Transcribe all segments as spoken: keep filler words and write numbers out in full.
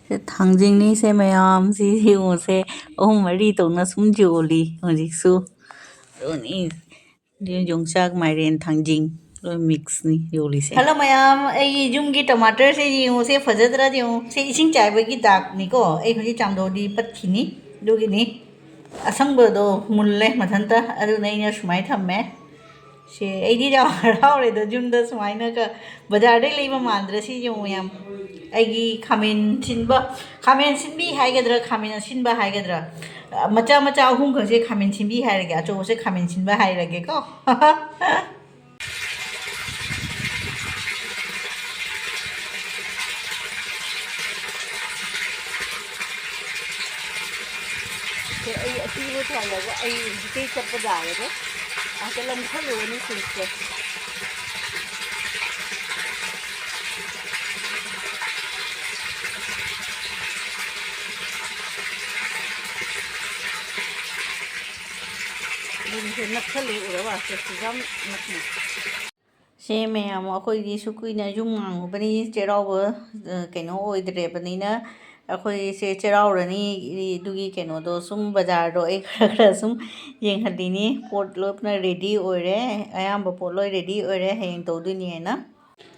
ꯁꯦ ꯊꯥꯡꯖꯤꯡꯅꯤ ꯁꯦ ꯃꯌꯥꯝ, ꯁꯤ ꯌꯦꯡꯉꯨꯁꯦ, ꯑꯍꯨꯝ ꯃꯔꯤ ꯇꯧꯅ ꯁꯨꯝ ꯌꯣꯜꯂꯤ ꯍꯧꯖꯤꯛꯁꯨ꯫ ꯑꯗꯨꯅꯤ, ꯌꯣꯡꯆꯥꯛ, ꯃꯥꯏꯔꯦꯟ, ꯊꯥꯡꯖꯤꯡ ꯂꯣꯏ ꯃꯤꯛꯁꯅꯤ ꯌꯣꯜꯂꯤꯁꯦ꯫ ꯍꯜꯂꯣ ꯃꯌꯥꯝ, ꯑꯩꯒꯤ ꯌꯨꯝꯒꯤ ꯇꯃꯥꯇꯔꯁꯦ ꯌꯦꯡꯉꯨꯁꯦ, ꯐꯖꯗ꯭ꯔꯥ ꯌꯦꯡꯉꯨ꯫ ꯁꯤ ꯏꯁꯤꯡ ꯆꯥꯏꯕꯒꯤ ꯗꯥꯛꯅꯤꯀꯣ, ꯑꯩ ꯍꯧꯖꯤꯛ ꯆꯥꯝꯊꯣꯛꯑꯗꯤ ꯄꯠꯈꯤꯅꯤ, ꯑꯗꯨꯒꯤꯅꯤ꯫ ꯑꯁꯪꯕꯗꯣ ꯃꯨꯜꯂꯦ ꯃꯊꯟꯇ, ꯑꯗꯨꯅ ꯑꯩꯅ ꯁꯨꯃꯥꯏꯅ ꯊꯝꯃꯦ꯫ ꯁꯦ, ꯑꯩꯗꯤ ꯌꯥꯝ ꯍꯔꯥꯎꯔꯦꯗ, ꯌꯨꯝꯗ ꯁꯨꯃꯥꯏꯅꯒ ꯕꯖꯥꯔꯗꯩ ꯂꯩꯕ ꯃꯥꯟꯗ꯭ꯔꯦ꯫ ꯁꯤ ꯌꯦꯡꯉꯨ ꯃꯌꯥꯝ, ꯑꯩꯒꯤ ꯈꯥꯃꯦꯟ ꯁꯤꯟꯕ, ꯈꯥꯃꯦꯟ ꯁꯤꯟꯕꯤ ꯍꯥꯏꯒꯗ꯭ꯔꯥ, ꯈꯥꯃꯦꯟ ꯑꯁꯤꯟꯕ ꯍꯥꯏꯒꯗ꯭ꯔꯥ, ꯑ, ꯃꯆꯥ ꯃꯆꯥ ꯑꯍꯨꯝꯈꯛꯁꯦ ꯈꯥꯃꯦꯟ ꯁꯤꯟꯕꯤ ꯍꯥꯏꯔꯒꯦ, ꯑꯆꯧꯕꯁꯦ ꯈꯥꯃꯦꯟ ꯁꯤꯟꯕ ꯍꯥꯏꯔꯒꯦꯀꯣ꯫ ꯁꯦ, ꯑꯩ ꯑꯁꯤꯕꯨ ꯊꯝꯃꯒ ꯑꯩ ꯍꯧꯖꯤꯛꯇꯩ ꯆꯠꯄ ꯌꯥꯔꯔꯣꯏ꯫ ꯑꯥꯗ ꯂꯪꯊꯠꯂꯨꯔꯅꯤ ꯁꯤꯡꯁꯦ꯫ ꯌꯨꯝꯁꯦ ꯅꯛꯁꯜꯂꯦ, ꯎꯔꯕ? ꯁꯦ, ꯁꯤꯗ ꯌꯥꯝ ꯅꯛꯅ꯫ ꯁꯦ ꯃꯌꯥꯝ, ꯑꯩꯈꯣꯏꯗꯤ ꯁꯨ ꯀꯨꯏꯅ ꯌꯨꯝ ꯉꯥꯡꯉꯨꯕꯅꯤ, ꯆꯩꯔꯥꯎꯕ, ꯑ, ꯀꯩꯅꯣ ꯑꯣꯏꯗ꯭ꯔꯦꯕꯅꯤꯅ, ꯑꯩꯈꯣꯏꯁꯦ ꯆꯩꯔꯥꯎꯔꯅꯤ꯫ ꯑꯗꯨꯒꯤ ꯀꯩꯅꯣꯗꯣ ꯁꯨꯝ ꯕꯖꯥꯔꯗꯣ ꯑꯩ ꯈꯔ ꯈꯔ ꯁꯨꯝ ꯌꯦꯡꯍꯜꯂꯤꯅꯤ꯫ ꯄꯣꯠ ꯂꯣꯏꯅ ꯔꯦꯗꯤ ꯑꯣꯏꯔꯦ, ꯑꯌꯥꯝꯕ ꯄꯣꯠ ꯂꯣꯏ ꯔꯦꯗꯤ ꯑꯣꯏꯔꯦ, ꯍꯌꯦꯡ ꯇꯧꯗꯣꯏꯅꯤ ꯍꯥꯏꯅ꯫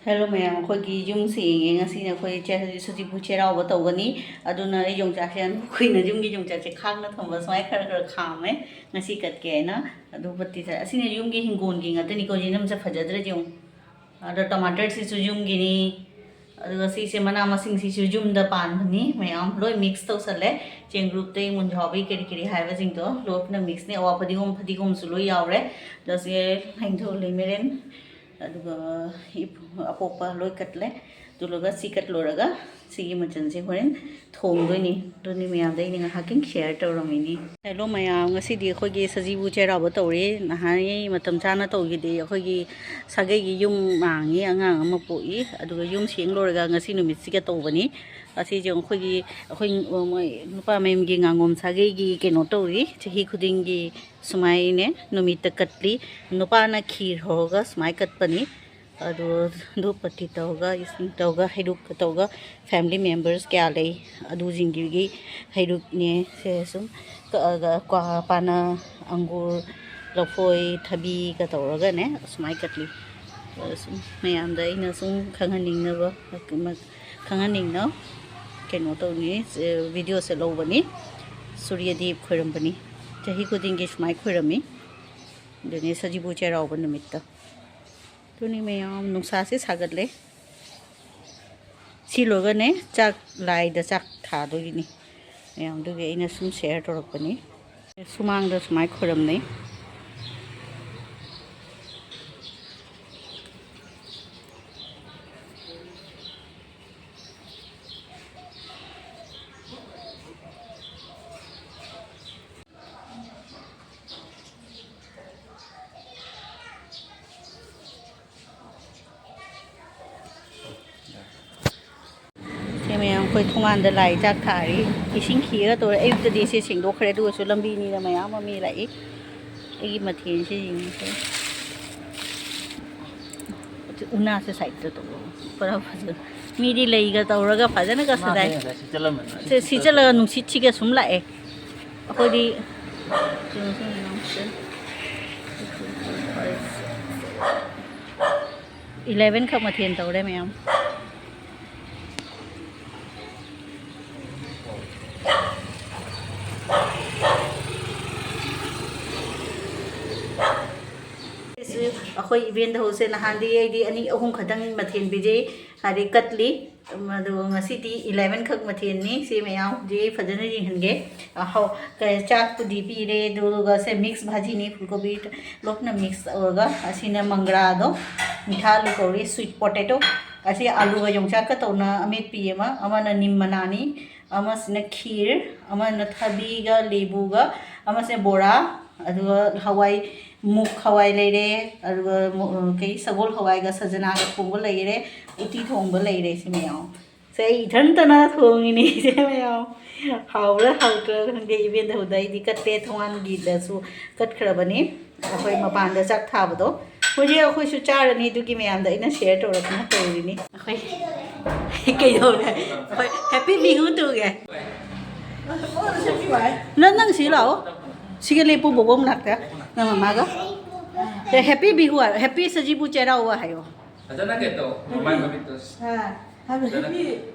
ꯍꯦꯜꯂꯣ ꯃꯌꯥꯝ, ꯑꯩꯈꯣꯏꯒꯤ ꯌꯨꯝꯁꯦ ꯌꯦꯡꯉꯦ꯫ ꯉꯁꯤꯅ ꯑꯩꯈꯣꯏ ꯆꯦ-, ꯁꯖꯤꯕꯨ ꯆꯩꯔꯥꯎꯕ ꯇꯧꯒꯅꯤ, ꯑꯗꯨꯅ ꯑꯩ ꯌꯣꯡꯆꯥꯛꯁꯦ ꯌꯥꯝ ꯀꯨꯏꯅ ꯌꯨꯝꯒꯤ ꯌꯣꯡꯆꯥꯛꯁꯦ ꯈꯥꯛꯅ ꯊꯝꯕ ꯁꯨꯃꯥꯏꯅ ꯈꯔ ꯈꯔ ꯈꯥꯝꯃꯦ꯫ ꯉꯁꯤ ꯀꯠꯀꯦ ꯍꯥꯏꯅ꯫ ꯑꯗꯨ ꯄꯠꯇꯤ ꯆꯥꯏ꯫ ꯑꯁꯤꯅ ꯌꯨꯝꯒꯤ ꯍꯤꯡꯒꯣꯜꯒꯤ ꯉꯥꯛꯇꯅꯤꯀꯣ, ꯌꯦꯅꯝꯁꯦ ꯐꯖꯗ꯭ꯔꯗꯤ ꯌꯦꯡꯉꯨ꯫ ꯑꯗꯣ ꯇꯃꯥꯇꯔꯁꯤꯁꯨ ꯌꯨꯝꯒꯤꯅꯤ꯫ ꯑꯗꯨꯒ ꯁꯤꯁꯦ ꯃꯅꯥ ꯃꯁꯤꯡꯁꯤꯁꯨ ꯌꯨꯝꯗ ꯄꯥꯟꯕꯅꯤ꯫ ꯃꯌꯥꯝ ꯂꯣꯏ ꯃꯤꯛꯁ ꯇꯧꯁꯜꯂꯦ꯫ ꯆꯦꯡꯒ꯭ꯔꯨꯞꯇꯩ ꯃꯨꯟꯖꯥꯎꯕꯤ ꯀꯔꯤ ꯀꯔꯤ ꯍꯥꯏꯕꯁꯤꯡꯗꯣ ꯂꯣꯏꯅ ꯃꯤꯛꯁꯅꯦ꯫ ꯑꯋꯥ ꯐꯗꯤꯒꯣꯝ, ꯐꯗꯤꯒꯣꯝꯁꯨ ꯂꯣꯏ ꯌꯥꯎꯔꯦ꯫ ꯑꯗꯣ ꯁꯤ ꯍꯩꯅꯧ, ꯂꯩꯃꯔꯦꯟ, ꯑꯗꯨꯒ ꯏꯞ-, ꯑꯄꯣꯛꯄ ꯂꯣꯏ ꯀꯠꯂꯦ꯫ ꯑꯗꯨ ꯂꯣꯏꯔꯒ ꯁꯤ ꯀꯠ ꯂꯣꯏꯔꯒ ꯁꯤꯒꯤ ꯃꯆꯜꯁꯦ ꯍꯣꯔꯦꯟ ꯊꯣꯡꯗꯣꯏꯅꯤ꯫ ꯑꯗꯨꯅꯤ ꯃꯌꯥꯝꯗ ꯑꯩꯅ ꯉꯥꯏꯍꯥꯛꯀꯤ ꯁꯤꯌꯔ ꯇꯧꯔꯝꯃꯤꯅꯤ꯫ ꯍꯦꯜꯂꯣ ꯃꯌꯥꯝ, ꯉꯁꯤꯗꯤ ꯑꯩꯈꯣꯏꯒꯤ ꯁꯖꯤꯕꯨ ꯆꯩꯔꯥꯎꯕ ꯇꯧꯔꯤ꯫ ꯅꯍꯥꯟꯉꯩ ꯃꯇꯝ ꯆꯥꯅ ꯇꯧꯈꯤꯗꯦ꯫ ꯑꯩꯈꯣꯏꯒꯤ ꯁꯥꯒꯩꯒꯤ ꯌꯨꯝ ꯃꯥꯡꯉꯤ, ꯑꯉꯥꯡ ꯑꯃ ꯄꯣꯛꯏ, ꯑꯗꯨꯒ ꯌꯨꯝ ꯁꯦꯡ ꯂꯣꯏꯔꯒ ꯉꯁꯤ ꯅꯨꯃꯤꯠꯁꯤꯒ ꯇꯧꯕꯅꯤ꯫ ꯑꯁꯤꯁꯦ ꯑꯩꯈꯣꯏꯒꯤ, ꯑꯩꯈꯣꯏ ꯃꯣꯏ ꯅꯨꯄꯥ ꯃꯌꯨꯝꯒꯤ ꯉꯥꯉꯣꯝ ꯁꯥꯒꯩꯒꯤ ꯀꯩꯅꯣ ꯇꯧꯔꯤ꯫ ꯆꯍꯤ ꯈꯨꯗꯤꯡꯒꯤ ꯁꯨꯃꯥꯏꯅꯦ ꯅꯨꯃꯤꯠꯇ ꯀꯠꯂꯤ꯫ ꯅꯨꯄꯥꯅ ꯈꯤꯔ ꯍꯧꯔꯒ ꯁꯨꯃꯥꯏ ꯀꯠꯄꯅꯤ꯫ ꯑꯗꯨ ꯙꯨꯞ ꯄꯇꯤ ꯇꯧꯔꯒ, ꯏꯁꯤꯡ ꯇꯧꯔꯒ, ꯍꯩꯔꯨꯛꯀ ꯇꯧꯔꯒ, family members ꯀꯌꯥ ꯂꯩ ꯑꯗꯨꯁꯤꯡꯗꯨꯒꯤ ꯍꯩꯔꯨꯛꯅꯦ꯫ ꯁꯦ ꯁꯨꯝ ꯀꯛꯑꯒ, ꯀ꯭ꯋꯥ ꯄꯥꯅ, ꯑꯪꯒꯨꯔ, ꯂꯐꯣꯏ, ꯊꯕꯤꯒ ꯇꯧꯔꯒꯅꯦ, ꯑꯁꯨꯃꯥꯏꯅ ꯀꯠꯂꯤ꯫ ꯑꯗ ꯁꯨꯝ ꯃꯌꯥꯝꯗ ꯑꯩꯅ ꯁꯨꯝ ꯈꯪꯍꯟꯅꯤꯡꯅꯕ, ꯈꯪꯍꯟꯅꯤꯡꯅ ꯀꯩꯅꯣ ꯇꯧꯅꯤ, videoꯁꯦ ꯂꯧꯕꯅꯤ꯫ ꯁꯨꯔ꯭ꯌꯗꯦꯕ ꯈꯣꯏꯔꯝꯕꯅꯤ꯫ ꯆꯍꯤ ꯈꯨꯗꯤꯡꯒꯤ ꯁꯨꯃꯥꯏꯅ ꯈꯣꯏꯔꯝꯃꯤ꯫ ꯑꯗꯨꯅꯤ ꯁꯖꯤꯕꯨ ꯆꯩꯔꯥꯎꯕ ꯅꯨꯃꯤꯠꯇ꯫ ꯑꯗꯨꯅꯤ ꯃꯌꯥꯝ, ꯅꯨꯡꯁꯥꯁꯦ ꯁꯥꯒꯠꯂꯦ꯫ ꯁꯤ ꯂꯣꯏꯔꯒꯅꯦ ꯆꯥꯛ, ꯂꯥꯏꯗ ꯆꯥꯛ ꯊꯥꯗꯣꯏꯒꯤꯅꯤ꯫ ꯃꯌꯥꯝꯗꯨꯒꯤ ꯑꯩꯅ ꯁꯨꯝ share ꯇꯧꯔꯛꯄꯅꯤ꯫ ꯁꯨꯃꯥꯡꯗ ꯁꯨꯃꯥꯏꯅ ꯈꯣꯏꯔꯝꯅꯩ꯫ ꯁꯦ ꯃꯌꯥꯝ, ꯑꯩꯈꯣꯏ ꯊꯣꯡꯒꯥꯟꯗ ꯂꯥꯏ ꯆꯥꯛ ꯊꯥꯔꯤ꯫ ꯏꯁꯤꯡ ꯈꯤꯒ ꯇꯧꯔꯦ꯫ ꯑꯌꯨꯛꯇꯗꯤ ꯁꯤ ꯁꯦꯡꯗꯣꯛꯈ꯭ꯔꯦ, ꯑꯗꯨ ꯑꯣꯏꯔꯁꯨ ꯂꯝꯕꯤꯅꯤꯅ ꯃꯌꯥꯝ ꯑꯃ ꯃꯤ ꯂꯥꯛꯏ꯫ ꯑꯩꯒꯤ ꯃꯊꯦꯜꯁꯦ ꯌꯦꯡꯉꯨꯁꯦ꯫ ꯎꯅꯥꯁꯦ sideꯇ ꯇꯧꯔꯣ꯫ ꯄꯨꯔꯥ ꯐꯖꯅ꯫ ꯃꯤꯗꯤ ꯂꯩꯒ ꯇꯧꯔꯒ ꯐꯖꯅꯒ ꯁꯥꯖꯥꯏ꯫ ꯁꯤ ꯆꯠꯂꯒ ꯅꯨꯡꯁꯤꯠꯁꯤꯒ ꯁꯨꯝ ꯂꯥꯛꯑꯦ꯫ ꯑꯩꯈꯣꯏꯗꯤ eleven ꯈꯛ ꯃꯊꯦꯜ ꯇꯧꯔꯦ ꯃꯌꯥꯝ꯫ ꯑꯩꯈꯣꯏ event ꯍꯧꯁꯦ ꯅꯍꯥꯟꯗꯤ ꯑꯩꯗꯤ ꯑꯅꯤ ꯑꯍꯨꯝ ꯈꯛꯇꯪ ꯃꯊꯦꯜ ꯄꯤꯖꯩ, ꯍꯥꯏꯗꯤ ꯀꯠꯂꯤ꯫ ꯑꯗꯨꯒ ꯉꯁꯤꯗꯤ eleven ꯈꯛ ꯃꯊꯦꯜꯅꯤ꯫ ꯁꯤ ꯃꯌꯥꯝ ꯍꯧꯖꯤꯛ ꯑꯩ ꯐꯖꯅ ꯌꯦꯡꯍꯟꯒꯦ꯫ ꯑꯍꯧ-, ꯀ-, ꯆꯥꯛꯄꯨꯗꯤ ꯄꯤꯔꯦ, ꯑꯗꯨꯒ ꯁꯦ mix ꯚꯥꯖꯤꯅꯤ, ꯐꯨꯜ ꯀꯣꯕꯤ ꯂꯣꯏꯅ mix ꯇꯧꯔꯒ꯫ ꯑꯁꯤꯅ ꯃꯪꯒ꯭ꯔꯥꯗꯣ, ꯃꯤꯊꯥ ꯑꯂꯨ ꯀꯧꯔꯤ, sweet potato꯫ ꯑꯁꯤ ꯑꯂꯨꯒ ꯌꯣꯡꯆꯥꯛꯀ ꯇꯧꯅ ꯑꯃꯦꯠꯄꯤ ꯑꯃ, ꯑꯃꯅ ꯅꯤꯝ ꯃꯅꯥꯅꯤ, ꯑꯃꯁꯤꯅ ꯈꯤꯔ, ꯑꯃꯅ ꯊꯕꯤꯒ ꯂꯦꯕꯨꯒ, ꯑꯃꯁꯤꯅ ꯕꯣꯔꯥ, ꯑꯗꯨꯒ ꯍꯋꯥꯏ, ꯃꯨꯛ ꯍꯋꯥꯏ ꯂꯩꯔꯦ, ꯑꯗꯨꯒ ꯃꯨ-, ꯀꯩ, ꯁꯒꯣꯜ ꯍꯋꯥꯏꯒ ꯁꯖꯅꯥꯒ ꯊꯣꯡꯕ ꯂꯩꯔꯦ, ꯎꯇꯤ ꯊꯣꯡꯕ ꯂꯩꯔꯦ꯫ ꯁꯤ ꯃꯌꯥꯝ ꯁꯦ ꯑꯩ ꯏꯊꯟꯇꯅ ꯊꯣꯡꯉꯤꯅꯤ꯫ ꯁꯦ ꯃꯌꯥꯝ ꯍꯥꯎꯕ꯭ꯔꯥ ꯍꯥꯎꯇ꯭ꯔꯥ ꯈꯪꯗꯦ꯫ Event ꯍꯧꯗ ꯑꯩꯗꯤ ꯀꯠꯇꯦ, ꯊꯣꯡꯒꯥꯟꯒꯤꯗꯁꯨ ꯀꯠꯈ꯭ꯔꯕꯅꯤ꯫ ꯑꯩꯈꯣꯏ ꯃꯄꯥꯟꯗ ꯆꯥꯛ ꯊꯥꯕꯗꯣ, ꯍꯧꯖꯤꯛ ꯑꯩꯈꯣꯏꯁꯨ ꯆꯥꯔꯅꯤ, ꯑꯗꯨꯒꯤ ꯃꯌꯥꯝꯗ ꯑꯩꯅ ꯁꯤꯌꯔ ꯇꯧꯔꯛꯇꯅ ꯇꯧꯔꯤꯅꯤ꯫ ꯑꯩꯈꯣꯏ ꯀꯩꯗꯧꯔꯦ? ꯑꯩꯈꯣꯏ ꯍꯦꯄꯤ ꯕꯤꯍꯨ ꯇꯧꯒꯦ꯫ ꯅꯪ, ꯅꯪ ꯁꯤ ꯂꯥꯛꯑꯣ꯫ ꯁꯤꯒ ꯂꯦꯞꯄꯨ, ꯕꯣꯕꯣ ꯃꯅꯥꯛꯇ꯫ ꯅꯪ ꯃꯃꯥꯒ꯫ ꯁꯦ, ꯍꯦꯄꯤ ꯕꯤꯍꯨ ꯍꯥꯏꯔꯣ, ꯍꯦꯄꯤ ꯁꯖꯤꯕꯨ ꯆꯩꯔꯥꯎꯕ ꯍꯥꯏꯌꯣ꯫ ꯐꯖꯅ ꯀꯩꯅꯣ ꯇꯧ, ꯃꯃꯥꯏ ꯃꯃꯤꯠꯇꯣ꯫ ꯑꯥ, happy,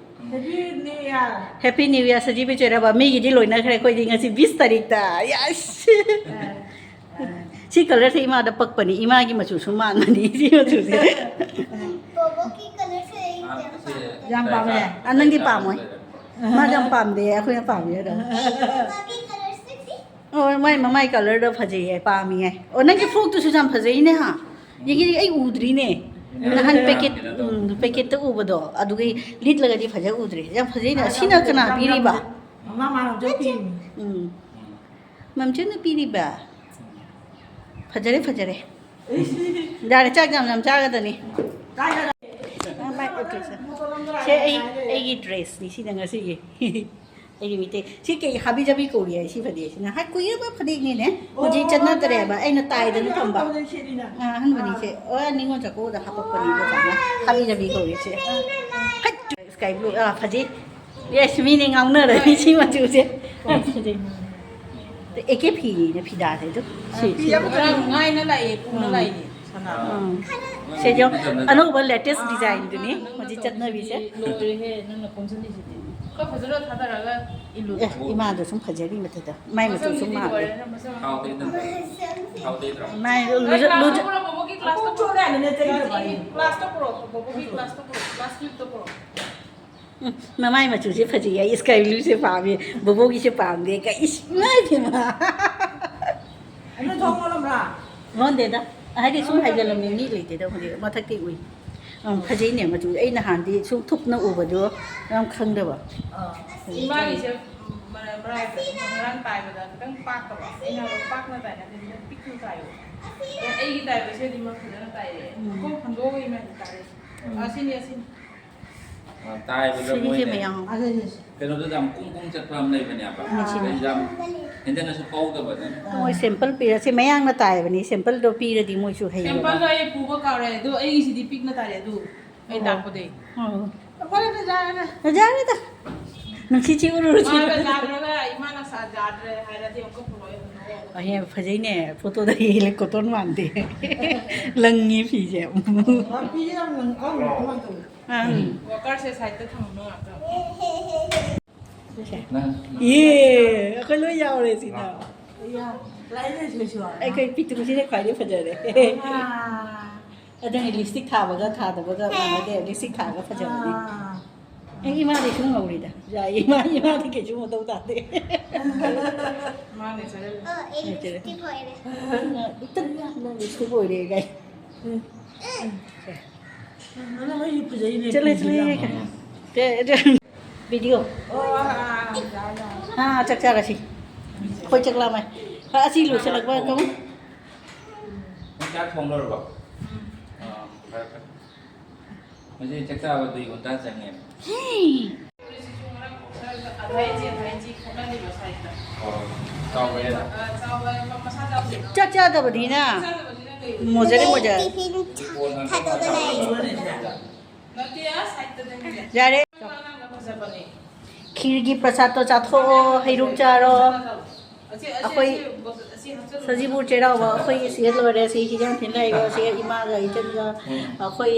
happy new year. Happy new year, ꯁꯖꯤꯕꯨ ꯆꯩꯔꯥꯎꯕ꯫ ꯃꯤꯒꯤꯗꯤ ꯂꯣꯏꯅꯈ꯭ꯔꯦ, ꯑꯩꯈꯣꯏꯗꯤ ꯉꯁꯤ ꯕꯤꯁ ꯇꯥꯔꯤꯛꯇ꯫ ꯌꯦꯁ! ꯑꯥ, ꯑꯥ꯫ ꯁꯤ ꯀꯂꯔꯁꯦ ꯏꯃꯥꯗ ꯄꯛꯄꯅꯤ, ꯏꯃꯥꯒꯤ ꯃꯆꯨꯁꯨ ꯃꯥꯟꯕꯅꯤ ꯁꯤ ꯃꯆꯨꯁꯦ꯫ ꯕꯣꯕꯣꯒꯤ ꯀꯂꯔꯁꯦ ꯑꯩ ꯌꯥꯝ ꯄꯥꯝꯃꯦ꯫ ꯌꯥꯝ ꯄꯥꯝꯃꯦ? ꯑꯥ, ꯅꯪꯗꯤ ꯄꯥꯝꯃꯣꯏ꯫ ꯃꯥꯗꯤ ꯌꯥꯝ ꯄꯥꯝꯗꯦ, ꯑꯩꯈꯣꯏꯅ ꯄꯥꯝꯃꯤ ꯑꯗꯣ꯫ ꯃꯥꯒꯤ ꯀꯂꯔꯁꯤꯗꯤ? ꯑꯣ, ꯃꯥꯏ ꯃꯃꯥꯏ ꯀꯂꯔꯗꯣ ꯐꯖꯩꯌꯦ, ꯄꯥꯝꯃꯤꯌꯦ꯫ ꯑꯣ, ꯅꯪꯒꯤ ꯐ꯭ꯔꯣꯛꯇꯨꯁꯨ ꯌꯥꯝ ꯐꯖꯩꯅꯦ, ꯍꯥ? ꯌꯦꯡꯒꯦ, ꯑꯩ ꯎꯗ꯭ꯔꯤꯅꯦ꯫ ꯅꯍꯥꯟ ꯄꯦꯀꯦꯠ, ꯎꯝ, ꯄꯦꯀꯦꯠꯇ ꯎꯕꯗꯣ, ꯑꯗꯨꯒꯤ ꯂꯤꯠꯂꯒꯗꯤ ꯐꯖ ꯎꯗ꯭ꯔꯦ꯫ ꯌꯥꯝ ꯐꯖꯩꯅꯦ꯫ ꯑꯁꯤꯅ ꯀꯅꯥ ꯄꯤꯔꯤꯕ? ꯃꯃꯥ ꯃꯥꯅ ꯄꯤꯔꯤꯅꯤ꯫ ꯎꯝ꯫ ꯃꯝꯆꯟꯅ ꯄꯤꯔꯤꯕ? ꯐꯖꯔꯦ, ꯐꯖꯔꯦ꯫ ꯌꯥꯔꯦ, ꯆꯥꯛ ꯌꯥꯝ ꯌꯥꯝ ꯆꯥꯒꯗꯅꯤ꯫ ꯀꯥꯏꯗ? ꯃꯥꯏ ꯎꯠꯇ꯭ꯔꯤꯁꯦ꯫ ꯁꯦ ꯑꯩ, ꯑꯩꯒꯤ ꯗ꯭ꯔꯦꯁꯅꯤ ꯁꯤꯅ ꯉꯁꯤꯒꯤ꯫ ꯑꯩꯒꯤ ꯃꯤꯇꯩ꯫ ꯁꯤ ꯀꯩ ꯍꯥꯕꯤ ꯖꯥꯕꯤ ꯀꯧꯔꯤ ꯍꯥꯏ ꯁꯤ ꯐꯅꯦꯛꯁꯤꯅ? ꯍꯥꯏ, ꯀꯨꯏꯔꯕ ꯐꯅꯦꯛꯅꯤꯅꯦ꯫ ꯍꯧꯖꯤꯛ ꯆꯠꯅꯗ꯭ꯔꯦꯕ꯫ ꯑꯩꯅ ꯇꯥꯏꯗꯅ ꯊꯝꯕ꯫ ꯑꯥ, ꯑꯍꯟꯕꯅꯤ ꯁꯦ꯫ ꯑꯣ, ꯅꯤꯉꯣꯜ ꯆꯥꯛꯀꯧꯕꯗ ꯍꯥꯄꯛꯄꯅꯤ ꯕꯖꯥꯔꯅ꯫ ꯍꯥꯕꯤ ꯖꯥꯕꯤ ꯀꯧꯔꯤ ꯁꯦ꯫ ꯍꯠ! Sky blue. ꯑꯥ, ꯐꯖꯩ꯫ ꯌꯦꯁ, ꯃꯤꯅꯦ ꯉꯥꯎꯅꯔꯅꯤ ꯁꯤ ꯃꯆꯨꯁꯦ꯫ ꯐꯖꯩ꯫ ꯑꯦ ꯀꯦ ꯐꯤꯅꯤꯅ ꯐꯤꯗꯥꯁꯦ ꯑꯗꯨ꯫ ꯁꯤ, ꯁꯤ꯫ ꯉꯔꯥꯡ ꯉꯥꯏꯅ ꯂꯥꯛꯑꯦ, ꯄꯨꯡꯅ ꯎꯝ꯫ ꯂꯥꯛꯏꯅꯦ꯫ ꯁꯅꯥ꯫ ꯎꯝ꯫ ꯁꯦ ꯌꯦꯡꯉꯣ, ꯑꯅꯧꯕ latest designꯗꯨꯅꯤ ꯍꯧꯖꯤꯛ ꯆꯠꯅꯕꯤꯁꯦ꯫ ꯂꯣꯏꯔꯦꯍꯦ, ꯅꯪꯅ ꯀꯣꯝꯁꯤꯜꯂꯤꯁꯤꯗꯤ꯫ ꯈꯔ ꯐꯖꯅ ꯊꯥꯗꯔꯒ ꯏꯜꯂꯨ꯫ ꯑꯦ, ꯏꯃꯥꯗꯣ ꯁꯨꯝ ꯐꯖꯔꯤ ꯃꯊꯛꯇ꯫ ꯃꯥꯏ ꯃꯆꯨ ꯁꯨꯝ ꯃꯁꯝꯁꯤꯗꯤ ꯃꯥꯜꯂꯦ꯫ ꯂꯣꯏꯔꯦ, ꯃꯁꯝ꯫ ꯍꯥꯎꯗꯦꯗ꯫ ꯍꯥꯎꯗꯦꯗ꯭ꯔꯣ? ꯃꯥꯏꯗꯣ ꯂꯨꯖ-, ꯂꯨꯖ-, ꯄꯨꯔꯛꯑꯣ, ꯕꯣꯕꯣꯒꯤ classꯇ ꯄꯨꯔꯛꯑꯣ꯫ ꯀ꯭ꯂꯥꯁꯇ ꯄꯨꯔꯛꯑꯣ, ꯕꯣꯕꯣꯒꯤ classꯇ ꯄꯨꯔꯛꯑꯣ, class fiveꯇ ꯄꯨꯔꯛꯑꯣ꯫ ꯎꯝ, ꯃꯃꯥꯏ ꯃꯆꯨꯁꯦ ꯐꯖꯩ, ꯑꯩ sky blueꯁꯦ ꯄꯥꯝꯃꯦ, ꯕꯣꯕꯣꯒꯤꯁꯦ ꯄꯥꯝꯗꯦ꯫ ꯀꯩ, ꯏꯁ, ꯏꯃꯥꯏ ꯄꯦꯝꯃ꯫ ꯑꯗꯨ ꯊꯣꯡ ꯂꯣꯜꯂꯝꯕ꯭ꯔꯥ? ꯂꯣꯟꯗꯦꯗ꯫ ꯍꯥꯏꯗꯤ ꯁꯨꯝ ꯍꯥꯏꯖꯜꯂꯝꯃꯤ, ꯃꯤ ꯂꯩꯇꯦꯗ ꯍꯧꯖꯤꯛ꯫ ꯃꯊꯛꯇꯤ ꯎꯏ꯫ ꯎꯝ, ꯐꯖꯩꯅꯦ ꯃꯆꯨ꯫ ꯑꯩ ꯅꯍꯥꯟꯗꯤ ꯁꯨꯝ ꯊꯨꯞꯅ ꯎꯕꯗꯣ ꯌꯥꯝ ꯈꯪꯗꯕ꯫ ꯑꯥ꯫ ꯏꯃꯥꯒꯤꯁꯦ ꯃꯔꯥꯏ, ꯃꯔꯥꯏ, ꯉꯔꯥꯡ ꯇꯥꯏꯕꯗ ꯈꯤꯇꯪ ꯄꯥꯛꯇꯕ꯫ ꯑꯩꯅ ꯍꯥꯏꯕ ꯄꯥꯛꯅ ꯇꯥꯏ ꯅꯠꯇꯦ, ꯈꯤꯇꯪ ꯄꯤꯛꯅ ꯇꯥꯏꯌꯦ꯫ ꯑꯩꯒꯤ ꯇꯥꯏꯕꯁꯤꯗꯤ ꯃꯥ ꯐꯖꯅ ꯇꯥꯏꯌꯦ꯫ ꯎꯝ꯫ ꯃꯈꯣꯡ ꯐꯟꯗꯣꯛꯑꯒ ꯏꯃꯥꯒꯤ ꯇꯥꯔꯦ꯫ ꯎꯝ꯫ ꯑꯁꯤꯅꯤ, ꯑꯁꯤꯅꯤ꯫ ꯇꯥꯏꯕꯗ ꯁꯤꯒꯤꯁꯦ ꯃꯣꯏꯅꯦ꯫ ꯃꯌꯥꯝ꯫ ꯑꯗꯨꯅꯦ꯫ ꯀꯩꯅꯣꯗꯨꯗ ꯌꯥꯝ ꯀꯨꯝ ꯀꯨꯝ ꯆꯠꯄ ꯑꯃ ꯂꯩꯕꯅꯦꯕ꯫ ꯎꯝ, ꯁꯤꯅꯤ꯫ ꯑꯗꯩ ꯌꯥꯝ ꯍꯦꯟꯖꯟꯅꯁꯨ ꯄꯧꯗꯕ ꯑꯗꯨꯝ꯫ ꯃꯣꯏ ꯁꯦꯝꯄꯜ ꯄꯤꯔ-, ꯁꯤ ꯃꯌꯥꯡꯅ ꯇꯥꯏꯕꯅꯤ, ꯁꯦꯝꯄꯜꯗꯣ ꯄꯤꯔꯗꯤ ꯃꯣꯏꯁꯨ ꯍꯩꯌꯦꯕ꯫ ꯁꯦꯝꯄꯜꯗꯣ ꯑꯩ ꯄꯨꯕ ꯀꯥꯎꯔꯦ, ꯑꯗꯨ ꯑꯩꯒꯤꯁꯤꯗꯤ ꯄꯤꯛꯅ ꯇꯥꯔꯦ, ꯑꯗꯨ ꯑꯩ ꯑꯣ꯫ ꯇꯥꯛꯄꯗꯩ꯫ ꯑꯣ꯫ ꯑꯩꯈꯣꯏꯅ ꯐꯖꯔꯦ꯫ ꯐꯖꯔꯦꯗ꯫ ꯅꯨꯡꯁꯤꯠꯁꯤ ꯎꯔꯨꯔꯨ ꯃꯥꯒ ꯁꯤꯠꯄꯗ꯫ ꯌꯥꯗ꯭ꯔꯒ ꯏꯃꯥꯅ ꯁꯥ-, ꯌꯥꯗ꯭ꯔꯦ ꯍꯥꯏꯔꯗꯤ ꯑꯃꯨꯛꯀ ꯄꯨꯔꯛꯑꯣ, ꯄꯨꯔꯛꯑꯣ꯫ ꯑꯍꯦ, ꯐꯖꯩꯅꯦ꯫ ꯐꯣꯇꯣꯗ ꯌꯦꯡꯂꯦ ꯀꯣꯇꯣꯟ ꯃꯥꯟꯗꯦ꯫ ꯂꯪꯉꯤ ꯐꯤꯁꯦ꯫ ꯂꯝꯕꯤꯁꯦ ꯌꯥꯝ ꯂꯪ-, ꯀꯃꯥꯏꯅ ꯇꯧꯋꯤ? ꯑꯪ꯫ ꯋꯥꯀꯔꯁꯦ ꯁꯥꯏꯗꯇ ꯊꯝꯃꯝꯃꯣ ꯉꯥꯛꯇꯪ꯫ ꯅꯪ ꯌꯦ, ꯑꯩꯈꯣꯏ ꯂꯣꯏ ꯌꯥꯎꯔꯦ ꯁꯤꯗ꯫ ꯌꯥ, ꯂꯥꯏꯔꯤꯛ ꯂꯥꯏꯁꯨ ꯍꯩꯁꯨ ꯍꯩ꯫ ꯑꯩꯈꯣꯏ ꯄꯤꯇ꯭ꯔꯨꯁꯤꯅ ꯈ꯭ꯋꯥꯏꯗꯒꯤ ꯐꯖꯔꯦ꯫ ꯑꯥ꯫ ꯑꯗꯨꯅꯤ ꯂꯤꯞꯁꯇꯤꯛ ꯊꯥꯕꯒ ꯊꯥꯗꯕꯒ ꯃꯥꯟꯅꯗꯦ, ꯂꯤꯞꯁꯇꯤꯛ ꯊꯥꯔꯒ ꯐꯖꯕꯅꯤ꯫ ꯑꯥ꯫ ꯑꯩ ꯏꯃꯥꯗꯤ ꯁꯨꯝ ꯉꯧꯔꯤꯗ꯫ ꯌꯥꯏ, ꯏꯃꯥ, ꯏꯃꯥꯗꯤ ꯀꯩꯁꯨ ꯃꯊꯧ ꯇꯥꯗꯦ꯫ ꯃꯥꯅꯦ, ꯆꯠꯂꯦ꯫ ꯑ, ꯑꯩ ꯂꯤꯞꯁꯇꯤꯛ ꯑꯣꯏꯔꯦ꯫ ꯅꯪ ꯂꯤꯞꯁꯇꯤꯛ ꯑꯣꯏꯔꯦ ꯀꯥꯏ꯫ ꯅꯪ ꯑꯩ ꯐꯖꯩꯅꯦ, ꯆꯠꯂꯦ, ꯆꯠꯂꯦ, ꯐꯤꯁꯦ ꯌꯥꯝ ꯌꯥꯏ꯫ ꯃꯥꯟꯅ꯫ ꯆꯦ, ꯆꯦ, ꯚꯤꯗꯤꯑꯣ꯫ ꯑꯣ, ꯑꯥ, ꯑꯥ, ꯌꯥꯔꯦ, ꯌꯥꯔꯦ꯫ ꯑꯥ, ꯆꯥꯛ ꯆꯥꯔꯁꯤ꯫ ꯑꯩꯈꯣꯏ ꯆꯥꯛ ꯂꯥꯝꯃꯦ꯫ ꯑꯥ, ꯑꯁꯤ ꯂꯣꯏꯁꯤꯜꯂꯛꯄ ꯀꯃꯥꯏ-, ꯅꯪ ꯆꯥꯛ ꯊꯣꯡ ꯂꯣꯏꯔꯕꯣ? ꯎꯝ꯫ ꯑꯥ, ꯐꯔꯦ, ꯐꯔꯦ꯫ ꯉꯁꯤ ꯆꯥꯛ ꯆꯥꯕ ꯗꯨꯏ ꯉꯟꯇꯥ ꯆꯪꯉꯦ꯫ ꯍꯦ꯫ ꯑꯣ, ꯆꯥꯎꯕ ꯍꯦꯜꯂꯦ꯫ ꯆꯥꯛ ꯆꯥꯗꯕꯅꯤꯅ ꯃꯣꯖꯔꯦ, ꯃꯣꯖꯔꯦ꯫ ꯇꯤꯐꯤꯟ ꯊꯥꯗꯣꯛꯑꯒ ꯂꯩ꯫ ꯌꯥꯔꯦ꯫ ꯈꯤꯔꯒꯤ ꯄ꯭ꯔꯁꯥꯗꯇꯣ ꯆꯥꯊꯣꯛꯑꯣ, ꯍꯩꯔꯨꯛ ꯆꯥꯔꯣ꯫ ꯑꯩꯈꯣꯏ ꯁꯖꯤꯕꯨ ꯆꯩꯔꯥꯎꯕ ꯑꯩꯈꯣꯏꯒꯤ ꯁꯤꯗ ꯂꯣꯏꯔꯦ꯫ ꯁꯤ ꯍꯤꯟꯖꯥꯡ ꯊꯤꯟ ꯂꯥꯛꯏꯕ ꯁꯤ ꯏꯃꯥꯒ ꯏꯆꯟꯒ ꯑꯩꯈꯣꯏ,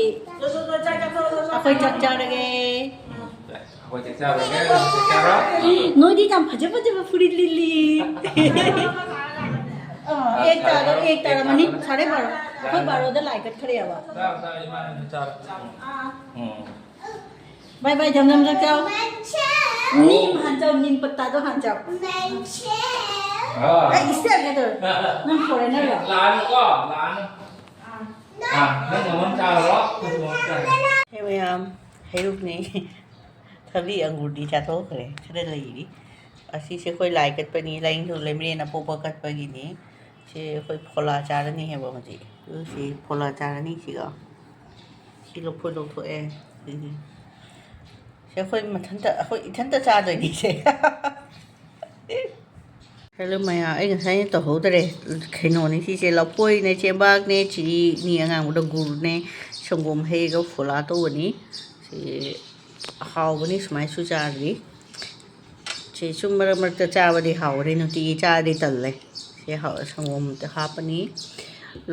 ꯑꯩꯈꯣꯏ ꯆꯥꯛ ꯆꯥꯔꯒꯦ꯫ ꯑꯩꯈꯣꯏ ꯆꯥꯛ ꯆꯥꯔꯒꯦ, ꯆꯥꯛ ꯆꯥꯔꯣ꯫ ꯅꯣꯏꯗꯤ ꯌꯥꯝ ꯐꯖ ꯐꯖꯕ ꯐꯨꯔꯤꯠ ꯂꯤꯠꯂꯤ꯫ ꯑ, ꯑꯦꯛ ꯇꯥꯔ-, ꯑꯦꯛ ꯇꯥꯔꯝꯃꯅꯤ꯫ ꯁꯥꯔꯦ ꯕꯥꯔꯣ꯫ ꯑꯩꯈꯣꯏ ꯕꯥꯔꯣꯗ ꯂꯥꯏ ꯀꯠꯈ꯭ꯔꯦꯕ꯫ ꯆꯥꯔꯣ, ꯆꯥꯔꯣ, ꯏꯃꯥꯅꯁꯨ ꯆꯥꯔꯣ꯫ ꯎꯝ꯫ ꯕꯥꯏ ꯕꯥꯏ, ꯖꯝ ꯖꯝ ꯆꯥꯛ ꯆꯥꯎ꯫ ꯅꯤꯝ ꯍꯥꯟ ꯆꯥꯎ, ꯅꯤꯝ ꯄꯠꯇꯥꯗꯣ ꯍꯥꯟ ꯆꯥꯎ꯫ ꯑꯥ꯫ ꯑꯩ ꯏꯁꯇꯦꯞ ꯅꯠꯇ꯭ꯔꯣ? ꯅꯪ ꯐꯣꯔꯦꯅꯔ ꯂꯣ? ꯂꯥꯛꯑꯅꯨꯀꯣ, ꯂꯥꯛꯑꯅꯨ꯫ ꯑꯥ, ꯅꯪ ꯃꯃꯥ ꯆꯥꯔꯣ, ꯅꯪ ꯃꯃꯥ ꯆꯥꯔꯣ꯫ ꯍꯦ ꯃꯌꯥꯝ, ꯍꯩꯔꯨꯛꯅꯦ꯫ ꯊꯕꯤ ꯑꯪꯒꯨꯔꯗꯤ ꯆꯥꯊꯣꯛꯈ꯭ꯔꯦ, ꯈꯔ ꯂꯩꯔꯤ꯫ ꯑꯁꯤꯁꯦ ꯑꯩꯈꯣꯏ ꯂꯥꯏ ꯀꯠꯄꯅꯤ, ꯂꯥꯏꯅꯤꯡꯊꯧ ꯂꯩꯃꯔꯦꯟ ꯑꯄꯣꯛꯄ ꯀꯠꯄꯒꯤꯅꯤ꯫ ꯁꯤ ꯑꯩꯈꯣꯏ ꯐꯣꯂꯥ ꯆꯥꯔꯅꯤ ꯍꯥꯏꯕ ꯍꯧꯖꯤꯛ꯫ ꯑꯗꯨ ꯁꯤ ꯐꯣꯂꯥ ꯆꯥꯔꯅꯤ ꯁꯤꯒ꯫ ꯁꯤ ꯂꯧꯊꯣꯛ-, ꯂꯧꯊꯣꯛꯑꯦ꯫ ꯁꯤꯒꯤ꯫ ꯁꯦ ꯑꯩꯈꯣꯏ ꯃꯊꯟꯇ, ꯑꯩꯈꯣꯏ ꯏꯊꯟꯇ ꯆꯥꯗꯣꯏꯅꯤꯁꯦ꯫ ꯍꯦꯜꯂꯣ ꯃꯌꯥꯝ, ꯑꯩ ꯉꯁꯥꯏꯅ ꯇꯧꯍꯧꯗꯔꯦ꯫ ꯀꯩꯅꯣꯅꯤ ꯁꯤꯁꯦ, ꯂꯐꯣꯏꯅꯦ, ꯆꯦꯕꯥꯛꯅꯦ, ꯆꯤꯅꯤ ꯑꯉꯥꯡꯕꯗ ꯒꯨꯔꯅꯦ, ꯁꯪꯒꯣꯝ ꯍꯩꯔꯒ ꯐꯣꯂꯥ ꯇꯧꯕꯅꯤ꯫ ꯁꯤ ꯍꯥꯎꯕꯅꯤ, ꯁꯨꯃꯥꯏꯁꯨ ꯆꯥꯔꯗꯤ꯫ ꯁꯤ ꯁꯨꯝ ꯃꯔꯛ ꯃꯔꯛꯇ ꯆꯥꯕꯗꯤ ꯍꯥꯎꯕꯅꯤ, ꯅꯨꯡꯇꯤꯒꯤ ꯆꯥꯔꯗꯤ ꯇꯜꯂꯦ꯫ ꯁꯤ ꯍꯥꯎ-, ꯁꯪꯒꯣꯝ ꯍꯥꯞꯄꯅꯤ꯫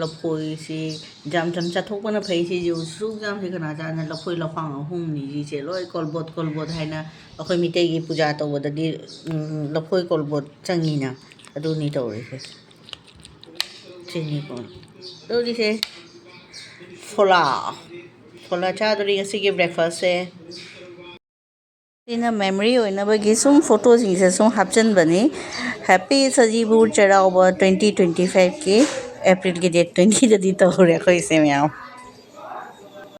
ꯂꯐꯣꯏꯁꯤ ꯌꯥꯝ ꯌꯥꯝ ꯆꯥꯊꯣꯛꯄꯅ ꯐꯩ꯫ ꯁꯤꯁꯨ ꯁꯨꯛ ꯌꯥꯝꯁꯤ ꯀꯅꯥ ꯆꯥꯅ? ꯂꯐꯣꯏ ꯂꯐꯥꯡ ꯑꯍꯨꯝꯅꯤ ꯁꯤꯁꯦ ꯂꯣꯏ ꯀꯣꯜꯕꯣꯠ ꯀꯣꯜꯕꯣꯠ ꯍꯥꯏꯅ ꯑꯩꯈꯣꯏ ꯃꯤꯇꯩꯒꯤ ꯄꯨꯖꯥ ꯇꯧꯕꯗꯗꯤ, ꯎꯝ, ꯂꯐꯣꯏ ꯀꯣꯜꯕꯣꯠ ꯆꯪꯉꯤꯅ, ꯑꯗꯨꯅꯤ ꯇꯧꯔꯤꯁꯦ꯫ ꯁꯤꯅꯤꯀꯣ ꯇꯧꯔꯤꯁꯦ꯫ ꯐꯣꯂꯥ, ꯐꯣꯂꯥ ꯆꯥꯗꯣꯔꯤ ꯉꯁꯤꯒꯤ ꯕ꯭ꯔꯦꯛꯐꯥꯁꯁꯦ꯫ ꯁꯤꯅ ꯃꯦꯃꯣꯔꯤ ꯑꯣꯏꯅꯕꯒꯤ ꯁꯨꯝ ꯐꯣꯇꯣꯁꯤꯡꯁꯦ ꯁꯨꯝ ꯍꯥꯞꯆꯤꯟꯕꯅꯤ꯫ ꯍꯦꯄꯤ ꯁꯖꯤꯕꯨ ꯆꯩꯔꯥꯎꯕ ꯇ꯭ꯋꯦꯟꯇꯤ ꯇ꯭ꯋꯦꯟꯇꯤ ꯐꯥꯏꯚꯀꯤ ꯑꯦꯄ꯭ꯔꯤꯜꯒꯤ ꯗꯦꯠ ꯇ꯭ꯋꯦꯟꯇꯤꯗꯗꯤ ꯇꯧꯔꯦ ꯑꯩꯈꯣꯏꯁꯦ ꯃꯌꯥꯝ꯫